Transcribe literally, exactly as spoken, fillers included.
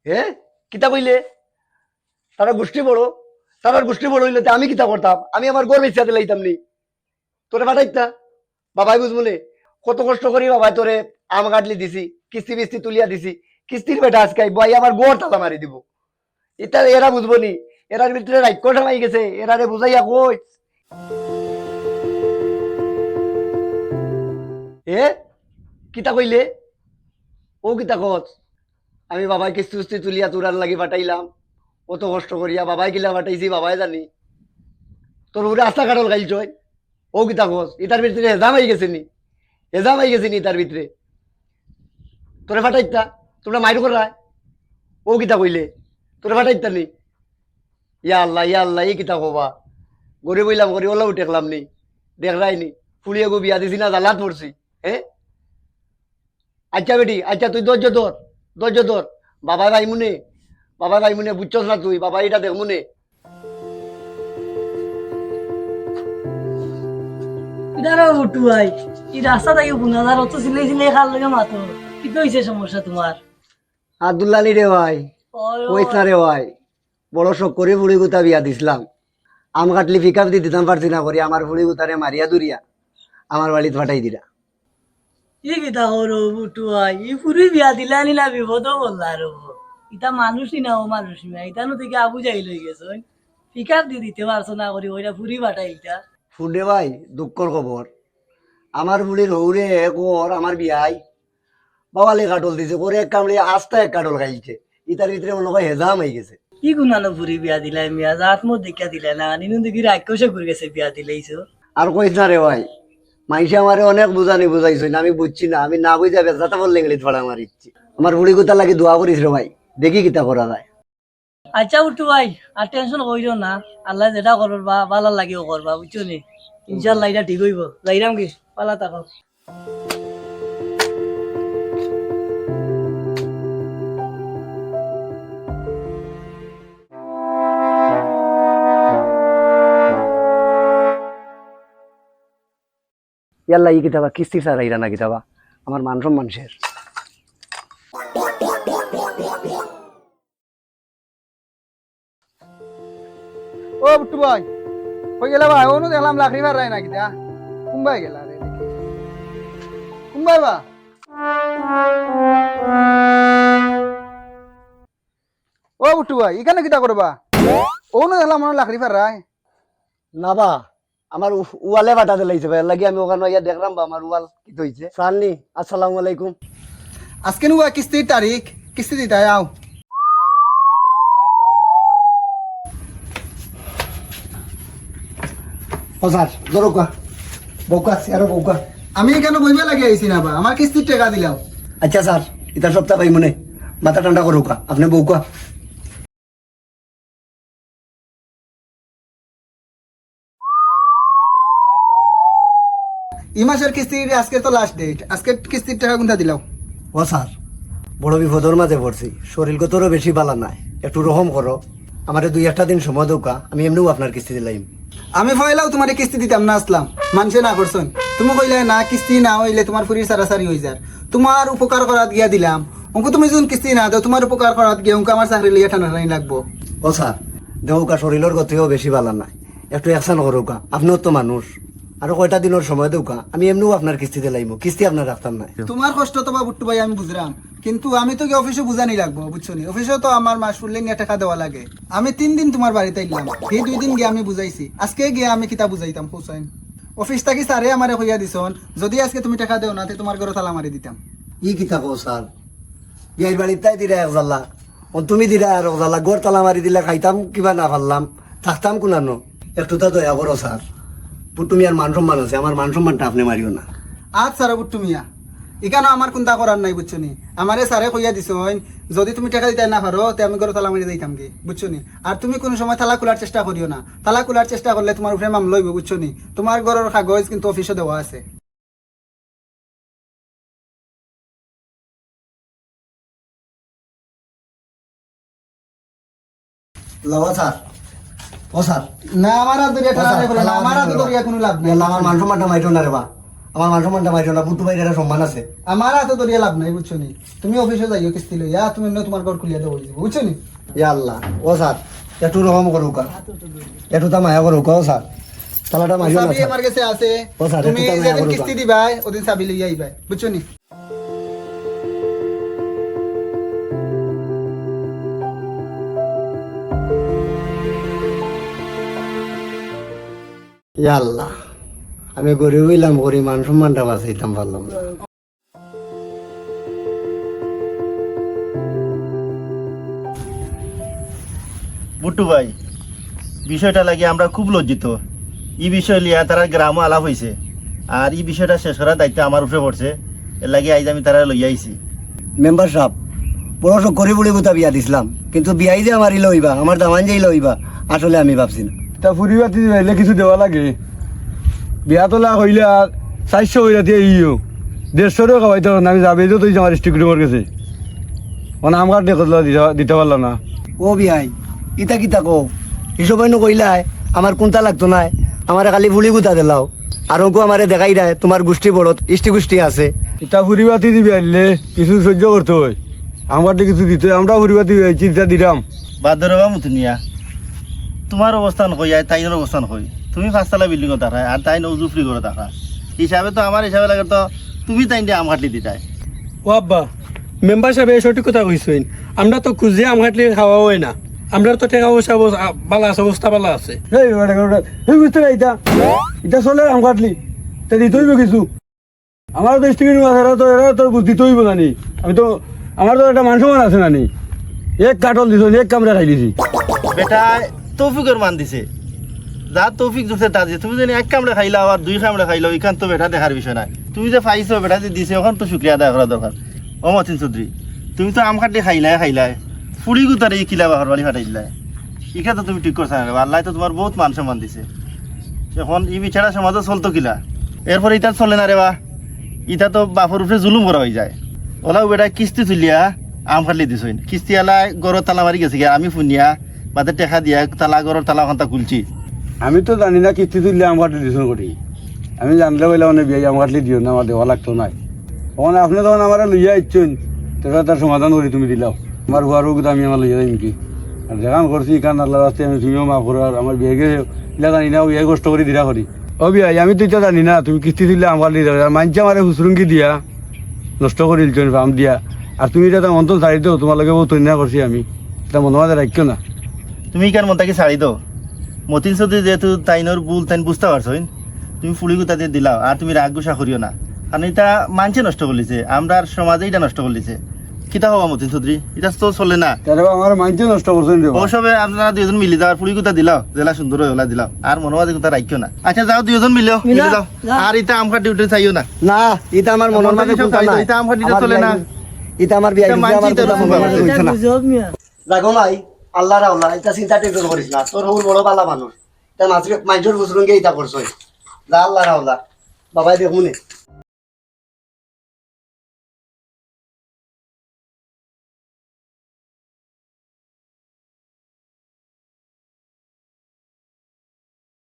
হে, কিতা কইলে? তারা গোষ্ঠী বড়, তারার গোষ্ঠী বড় অইলে তে আমি কিতা করতাম? আমি আমার ঘর বেচিয়া দিলাইতাম নি, তোরে ফাটাইতা। বাবায় বুঝমু নে, কত কষ্ট করি বাবায় তোরে আম কাটলি দিছি, কিস্তি বিস্তি তুলিয়া দিছি, কিস্তির বেটা আজকে আইবো, আইয়া আমার ঘর তালা মারি দিবো। ইতা এরা বুঝবো নি? এরার ভিতরে রাক্ষস হামাই গেছে, এরারে বুঝাইয়া কই। এ কিতা কইলে? ও কিতা কস? আমি বাবায় কিস্তি উস্তি তুলিয়া তোরার লাগি ফাটাইলাম, কত কষ্ট করিয়া বাবায় কিলা ফাটাইছি বাবায় জানি। তোর উপরে আস্তা কাঠল খাইলছইন। ও কিতা কস? ইতার ভিতরে হেজাম আই গেছে নি? হেজাম আই গেছে নি ইতার ভিতরে? তোরে ফাটাইতা, তোমরা মাইর করায়। ও কিতা কইলে? তোরে ফাটাইতা নি? ইয়া আল্লাহ, ইয়া আল্লাহ, ই কিতা কবা? গরিব অইলাম, গরিব অলাউ ঠেকলাম নি, দেখরায় নি। ফুড়ি এগু বিয়া দিছি না, জ্বালাত পড়ছি। হে, আচ্ছা বেটি, আচ্ছা তুই ধৈর্য ধর, ধৈর্য ধর। বাবায় পাইমু নে, বাবায় পাইমু নে, বুঝছস না তুই, বাবায় ইটা দেখমু নে। ইটা রে বুট্টু ভাই, ই রাস্তা থাকি বুনা যার, অত চিল্লাই চিল্লাই কার লগে মাতো। কিতা অইছে সমস্যা তোমার? আব্দুল্লাহ নি রে ভাই, ওই, কইস না রে ভাই, বড় শখ করি ফুড়ি গুতা বিয়া দিছলাম। আম কাটলি পিক আপ দি দিতাম পারছি না করি, আমার ফুড়ি গুতারে মারিয়া ধরিয়া আমার বাড়িত ফাটাই দিরা। ই কিতা করো বুট্টু ভাই, ই ফুড়ি বিয়া দিলা নি না বিপদো পড়লা রে। ইতা মানুষ নি না, ও মানুষ নি না, ইতা নু থেকে আবু জাহিল অই গেছে। পিক আপ দি দিতে পারছো না করি, ওইটা ফুড়ি ফাটাইলতা। হুন রে ভাই, দুঃখর খবর, আমার ফুড়ির হউরে এক ওর আমার বিয়াই বাবালে কাঠল দিছে, করে এক কামড়ি আস্তা এক কাঠল খাইছে। ইতার ভিতরে মনে হয় হেজাম হয়ে গেছে। কি গুনানো ফুড়ি বিয়া দিলাই মিয়া, জাত মত দেখিয়া দিলাই না, নিনু দেখি রাক্ষসে ঘুরে গেছে বিয়া দিলাইছো। আর কইস না রে ভাই, মাইনষে আমারে অনেক বুঝানি বুঝাইছইন, আমি বুঝছি না, আমি না বুঝা বেজাতা বললে ইংলিশ ফাড়া মারিচ্ছি। আমার ফুড়ি গুতার লাগি দোয়া করিস রে ভাই, দেখি কিতা করা যায়। আচ্ছা বুট্টু ভাই, আর টেনশন করিও না, আল্লায় যেটা করবা, ভালার লাগিও করবা, বুঝছো নি? ইনশাআল্লাহ ইটা ঠিক অইবো। যাইরাম কি, ভালা থাকো। ইয়াল্লা, ই কিতাবা কিস্তি ছাড়াইরা না কিতাবা, আমার মান সম্মান শেষ। ও বুট্টু ভাই, কই গেলা ভাই? অনু দেখলাম লাকড়ি ফাড়রায় না কিতা? কুনবায় গেলা রে? কুনবায় বা? ও বুট্টু ভাই, ইখানো কিতা করবা? অনু দেখলাম মনো লাকড়ি ফাড়রায়। না বা, আমার উ-, উয়ালে ফাটা দিলাইছে বা, এর লাগি আমি অখানো আইয়া দেখরাম বা আমার উয়াল কিতা অইছে। সার নি, আসসালামু আলাইকুম। আজকে নু বা কিস্তির তারিখ, কিস্তি দিতায় আও। ও স্যার, ধরুক্কা, বউক্কা, চেয়ারো বউক্কা। আমি ইখানো বইবার লাগি আইছি না বা, আমার কিস্তির টেকা দিলাও। আচ্ছা স্যার, ইতা সপ্তাহ পাইমু নে, মাথা ঠান্ডা করুক্কা, আপনে বউক্কা। ই মাসের কিস্তির আজকে তো লাস্ট ডেট, আজকে কিস্তির টেকা কুনটা দিলাও? ও স্যার, বড় বিপদর মাঝে পড়ছি, শরীর গতরও বেশি ভালা নায়, একটু রহম করো, আমারে দুই একটা দিন সময় দেউক্কা, আমি এমনেউ আপনার কিস্তি দিলাইমু। আমি পয়লাউ তুমারে কিস্তি দিতাম না আছলাম, মানষে না করছইন, তুমি কইলায় না, কিস্তি না অইলে তুমার ফুড়ির সারাসারি অইযার, তুমার উপকার করাত গিয়া দিলাম, অঙ্কু তুমি যুদি কিস্তি না দেও, তুমার উপকার করাত গিয়া অঙ্কু আমার চাকরি লইয়া টানাটানি লাগবো। ও স্যার, দেউক্কা শরীলর গতিও বেশি ভালা নায়, একটু একসান করুক্কা, আপনেও তো মানুষ, আরো কয়টা দিনর সময় দেউক্কা, আমি এমনেউ আপনার কিস্তি দিলাইমু, কিস্তি আপনার রাখতাম নায়। তুমার কষ্ট তো বা বুট্টু ভাই আমি বুঝরাম, কিন্তু আমি তো গিয়া অফিসো বুঝানি লাগবো, বুঝছো নি? অফিসো তো আমার মাস ফুরলে নিয়া টেকা দেওয়া লাগে। আমি তিন দিন তুমার বাড়িত আইলাম, হি দুই দিন গিয়া আমি বুঝাইছি, আজকে গিয়া আমি কিতা বুঝাইতাম কও চাইন? অফিস থাকি স্যারে আমারে কইয়া দিছইন, যুদি আজকে তুমি টেকা দেও না, তে তুমার ঘরো তালা মারি দিতাম। ই কিতা কও স্যার? বিয়াইর বাড়িত তাই দিরা এক জ্বালা, অন তুমি দিরা আরক জ্বালা, ঘর তালা মারি দিলা, খাইতাম কিবা না পারলাম, থাকতাম কুনানো? একটুতা দয়া করো স্যার, বুট্টু মিয়ার মান সম্মান আছে, আমার মান সম্মানটা আপনে মারিও না। আচ্ছা রে বুট্টু মিয়া, ইখানো আমার কুন্তা করার নাই, বুঝছো নি? আমারে স্যারে কইয়া দিছইন, যুদি তুমি টেকা দিতায় না পারো, তে আমি ঘরো তালা মারি যাইতাম গি, বুঝছো নি? আর তুমি কুনু সময় তালা খুলার চেষ্টা করিও না, তালা খুলার চেষ্টা করলে তুমার উপরে মামলা অইবো, বুঝছো নি? তুমার ঘরর কাগজ কিন্তু অফিসো দেওয়া আছে। লও স্যার। ও স্যার। না, আমার আর দরিয়া ও স্যার, টানাটানি করে না, তালা আমার আর মারি দরিয়া দিও। কোনো লাভ নাই। ইয়াল্লা, আমার মান সম্মানটা মাইরো না রে বা। আমার মান সম্মানটা মারিও না, বুট্টু ভাইর একটা সম্মান আছে। আমার আতো ধরিয়া লাভ নাই, বুঝছো নি? তুমি অফিসো যাইও কিস্তি লইয়া, তুমি অন্য তুমার ঘর খুলিয়া দেও, বুঝছো নি? ইয়া আল্লাহ, ও স্যার, একটু রহম করুক্কা, একটু তা মায়া করুক্কা, ও স্যার। তালাটা মারিও না, চাবি স্যার। আমার গেছে আছে। ও স্যার, একটু তুমি তা মায়া যেদিন করুক্কা। কিস্তি দিবায়, ওদিন চাবি লইয়া আইবায়, বুঝছো নি? ইয়া আল্লাহ, আমি গরিব অইলাম, গরিব মান সম্মানটা বাঁচাইতাম পারলাম না। বুট্টু ভাই, বিষয়টা লাগি আমরা খুব লজ্জিত। ই বিষয় লইয়া তারার গ্রামো আলাপ অইছে, আর ই বিষয়টা শেষ করার দায়িত্ব আমার উপরে পড়ছে, এর লাগি আইজ আমি তারারে লইয়া আইছি। মেম্বার সাব, বড় শখ করি বুড়ি বুতা বিয়া দিছলাম, কিন্তু বিয়াই যে আমার ইলা অইবা, আমার দামান যে ইলা অইবা, আসলে আমি ভাবছি না। তা ফুরি বাতি দিলে কিছু দেওয়া লাগে। বিয়া তোলা হইলে আর চাইরশো কইরা দিয়া ইও। দেড়শো রেও খাওয়াইতে পারো না, আমি যাবে তো তুই আমার স্ট্রিক্ট রুমের গেছে। মানে আমার ডেকে দিতে, দিতে পারলা না। ও বিয়াই, ইতা কিতা কও? হিসাব অইন্য কইলায়, আমার কুন্তা লাগতো নায়, আমারে খালি ফুড়ি গুতা দিলাও। আর ওগু আমারে দেখাই দেয়, তুমার গুষ্টি বড়ত, ইষ্টি গুষ্টি আছে। ইতা ফুরি বাতি দিবে আইলে, কিছু সহ্য করতে হয়। আমরা তো কিছু দিতে হয়, আমরা ফুরি বাতি দিবে আইছি, ইতা দিলাম। বাদ দেও রে বা মতিন মিয়া, তুমার অবস্থান কই, আর তাইনর অবস্থান কই? তুমি পাঁচতলা বিল্ডিংও থাকরায়, আর তাইন অউ জুফরি ঘরো থাকরা। হিসাবে তো, আমার হিসাবে লাগে তো, তুমি তাইনরে আম কাটলি দিতায়। ও আব্বা, মেম্বার সাবে সঠিক কথা কইছইন। আমরা তো খুজিয়া আম কাটলি খাওয়া অয় না। আমরার তো টেকা পয়সা অবস-, আ, ভালা আছে, অবস্থা ভালা আছে। এই বেটা, বেটা, এই বুঝতে না ইতা। ইতা চলে আম কাটলি। তে দিতে অইবো কিছু। আমার তো স্ট্রিক্ট রুম আছে, এরা তো, এরা তো দিতে অইবো জানি। আমি তো, আমার তো একটা মান সম্মান আছে নানি। এক কাটল দিছইন, এক কামড়া খাইলিছি। বেটায় তৌফিকর মান দিছে। যা তৌফিক জুটছে তা দিছে। তুমি জানি এক কামড়া খাইলাও আর দুই কামড়া খাইলাও, ইখান তো বেটা দেখার বিষয় নায়। তুমি যে পাইছো, বেটায় যে দিছে, অখান তো শুকরিয়া আদায় করা দরকার। ও মতিন চৌধুরী, তুমি তো আম কাটলি খাইলায়, খাইলায়। ফুড়ি গুতারে ই কিলা বাহর বাড়ি ফাটাই দিলায়। ইখান তো তুমি ঠিক করছো না রে বা। আল্লায় তো তুমার বউত মান সম্মান দিছে। অখন ই বেচারা সমাজো চলতো কিলা? এরপরে ইতা চলে না রে বা। ইতা তো বাপর উপরে জুলুম করা অইযায়। অলাউ বেটায় কিস্তি তুলিয়া আম কাটলি দিছইন। কিস্তি আলায় ঘরো তালা মারি গেছে গিয়া, আমি হুনিয়া বাদে টেকা দিয়া তালা, ঘরর তালা অখানতা খুলছি। আমি তো জানি না কিস্তি তুলিয়া আম কাটলি দিছইন করি। আমি জানলে অইলে মানে বিয়াই আম কাটলি দিও না, আমার দেওয়া লাগতো নায়। অখন আপনে যখন আমারে লইয়া আইছইন, তে তার সমাধান করি তুমি দিলাও। আমার ফুয়ার অগুতা আমি আমার লইয়া যাইমুগি। আর যেখান করছি, ইখান আল্লার ওয়াস্তে আমি, তুমিও মাফ করো, আর আমার বিয়াইরে ইলা জানি না, বিয়াই কষ্ট করি দিরা করি। ও বিয়াই, আমি তো ইতা জানি না, তুমি কিস্তি তুলিয়া আম কাটলি দিলাও। আর মাইনষে আমারে হুসরুঙ্গি দিয়া নষ্ট করিলিছইন, ফাম দিয়া। আর তুমি ইতা মন থাকি ছাড়ি দেও, তুমার লগে বউত অন্যায় করছি আমি। ইতা মনো মাঝে রাখিও না। তুমি ইখান মন থাকি ছাড়ি দেও। মতিন চৌধুরী যেহেতু তাইনর ভুল তাইন বুঝতা পারছইন, তুমি ফুড়ি গুতা দিয়া দিলাও, আর তুমি রাগ গুসা করিও না। কারণ ইতা মাইনষে নষ্ট করিলিছে, আমরার সমাজে ইতা নষ্ট করিলিছে। কিতা কও বা মতিন চৌধুরী, ইতা তো চলে না। তারে বা আমার মাইনষে নষ্ট করছইন রে বা। অউ সবে আপনারা দুইজন মিলি যাও, আর ফুড়ি গুতা দিলাও, যেলা সুন্দর অয় অলা দিলাও, আর মনো মাঝে কুন্তা রাখিও না। আচ্ছা যাও, দুইজন মিলো, মিলা, মিলি যাও। যা। আর ইতা আম কাটলি উঠে চাইও না। না, ইতা আমার মনর মাঝে কুন্তা নাই। ইতা আম কাটলি আমার চলে না। বিয়াই, ইতা আমার বিয়াই, ইতা আমার কুন্তা মনর মাঝে রইছে না। বুঝো মিয়া। যা গো মাই, আল্লার আওলা, ইতা চিন্তা টেনশন করিস না। তোর হউর বড় ভালা মানুষ। ইতা মাইনষর হুসরুঙ্গি ইতা করছইন। যা আল্লার আওলা। বাবায় দেখমুনে।